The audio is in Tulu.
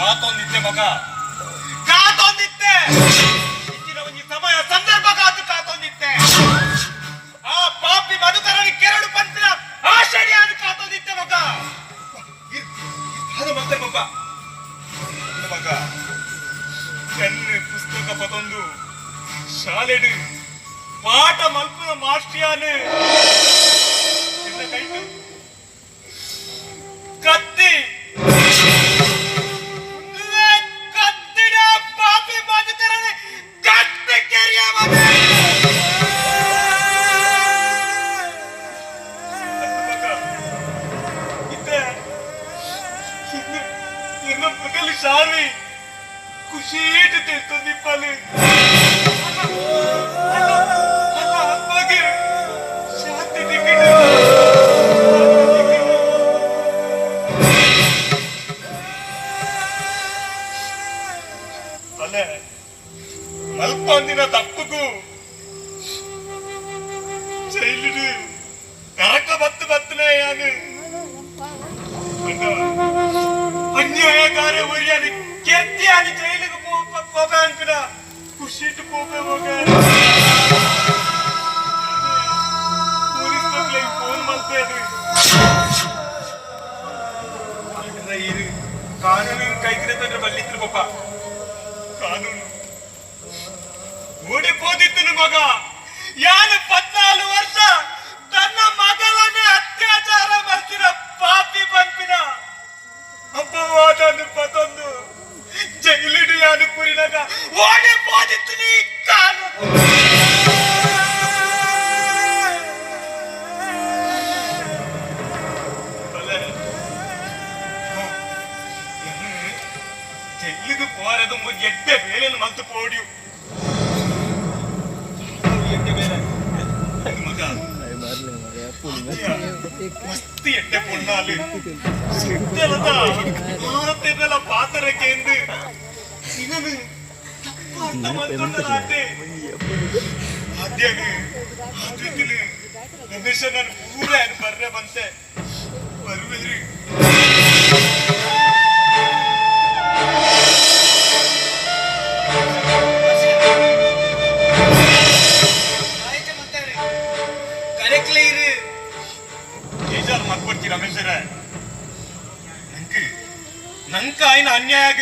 ಕಾತೊಂದಿತ್ತೆ ಮಗ, ಕಾತೊಂದಿತ್ತೆ. ಇಂಚಿನ ಒಂಜಿ ಸಮಯ ಸಂದರ್ಭ ಕಾತು ಕಾತೊಂದಿತ್ತೆ. ಆ ಪಾಪಿ ಮಧುಕರನಿ ಕೆರಡು ಪಂಪಿನ ಆಶ್ಚರ್ಯ ಕಾತೊಂದಿತ್ತೆ ಮಗ. ಅದು ಮತ್ತೆ ಮಗ ಮಗ ಕಣ್ಣು ಪುಸ್ತಕ ಪತೊಂದು ಶಾಲೆಡು ಪಾಠ ಮಲ್ಪುನ ಮಾಸ್ಟಿಯಾನು ಕೈಟು ಕತ್ತಿ ಕತ್ತಿಡ ಪಾಪಿ ಮಧುಕರನಿ ಕತ್ತಿ ಕೆರಿಯ ಮಗ. ಇನ್ನು ಪಗಲು ಶಾರ್ವಿ ಖುಷಿಟ್ಟು ತಿಳ್ಕೊಂಡಿಪ್ಪಲು ಅಮ್ಮಗೆ ಶಾಂತಿ ಟಿಕೆಟ್. ಅಲ್ಲ, ಮಲ್ಪಂದಿನ ತಪ್ಪುಗೂ ಜೈಲಿಡು ಕರಕ ಬತ್ತು ಬತ್ತನೇ ಯಾನು ಅನ್ಯಾಯಗಾರ ಒರಿಯಾನಿ ಕೆತ್ತಿಯಾನಿ ಜೈಲಿಗೆ ಪೋಪೆ ಅನ್ಪಿನ ಖುಷಿಟ್ಟು ಪೋಪೆ ಹೋಗ. ಪೊಲೀಸ್ ಫೋನ್ ಮಲ್ಪೇದು ಇರು. ಕಾನೂನು ಕೈಗಿರತಂದ್ರೆ ಬಲ್ಲಿತ್ರು ಪಪ್ಪ. ಕಾನೂನು ಓಡಿ ಪೋದಿತ್ತನು ಮಗ. ಯಾನು 14 ವರ್ಷ ತನ್ನ ಮಗಳನ್ನೇ ಅತ್ಯಾಚಾರ ಮಾಡ್ತಿರ ಪಾಪಿ ಪಂಪಿನ ಅಪವಾದನು ಪತೊಂದು ಜೈಲಿಡು ಯಾನು ಕುರಿನಾಗ ಓಡಿ ಪೋದಿತ್ತು ನೀ ಕಾನೂನು. ಬಲೆ, ಜೈಲಿಗೆ ಪೋರದು ಎಡ್ಡೆ ಬೇಲೆಯನ್ನು ಮಲ್ತು ಪೋಡಿಯು. ಎಡ್ಡೆ ಬೇಲೆ ಮಗ. ಮಸ್ತ್ ಎಡ್ಡೆ ಪೊಣ್ಣಾಲು ಸಿಟ್ಟಲದ ಭಾರತದಲ್ಲ ಪಾತ್ರಕ್ಕೆ ಎಂದು ಇವನು ತಪ್ಪು ಅರ್ಥ ಮಾಡ್ಕೊಂಡಲಾತೆ. ಆದ್ಯನು ಆದ್ವಿತಿನು ರಮೇಶ ನಾನು ಪೂರ ಬರ್ರೆ ಬಂತೆ ಬರುವೇರಿ. ಕರೆಕ್ಟ್ಲಿ ಇರು. ಬೇಜಾರು ಮಾಡ್ಕೊಡ್ತಿ ರಮೇಶರ. ನಂಗೆ ನಂಕ ಆಯ್ನ ಅನ್ಯಾಯ.